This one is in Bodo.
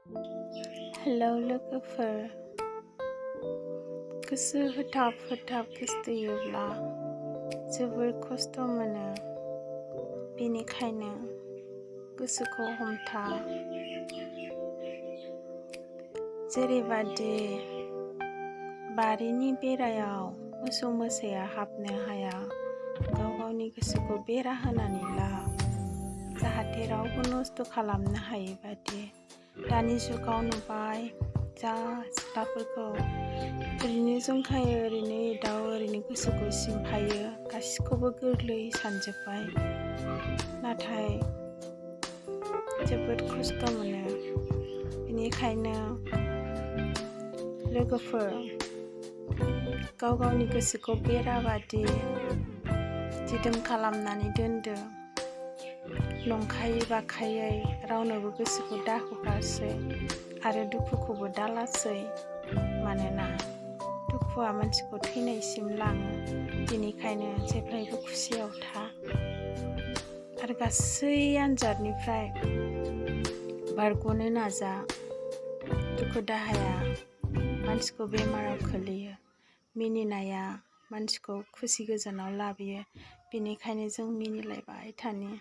हेलौ लोगोफोर, गोसो होथाब गोसोथोयोब्ला जोबोर खस्थ' मोनो। बेनिखायनो गोसोखौ हमथा। जेरैबादि बारिनि बेरायाव मोसौ मोसाया हाबनो हाया, गावनि गोसोखौ बेरा होनानै ला, जाहाथे रावबो नस्थ' खालामनो हायै बादि। दानि जुगाव नुबाय जा सिख्लाफोरखौ ओरैनो जंखायो, ओरैनो एदावो, ओरैनो गोसोखौ सिमफायो, गासिखौबो गोरलै सानजोब्बाय। नाथाय जोबोद खस्थ' मोनो। बेनिखायनो लोगोफोर, गावनि गोसोखौ बेरा बादि दिदोम खालामनानै दोनदो। नंखायै बाखायै रावनोबो गोसोखौ दाहोगारसै आरो दुखुखौबो दालासै। मानोना दुखुआ मानसिखौ थैनायसिम लाङो। बेनिखायनो जेब्लायबो खुसियाव था आरो गासै आनजादनिफ्राय बारग'नो नाजा। दुखु दाहाया मानसिखौ बेमाराव खोलैयो, मिनिनाया मानसिखौ खुसि गोजोनाव लाबोयो। बेनिखायनो जों मिनिलायबाय थानि।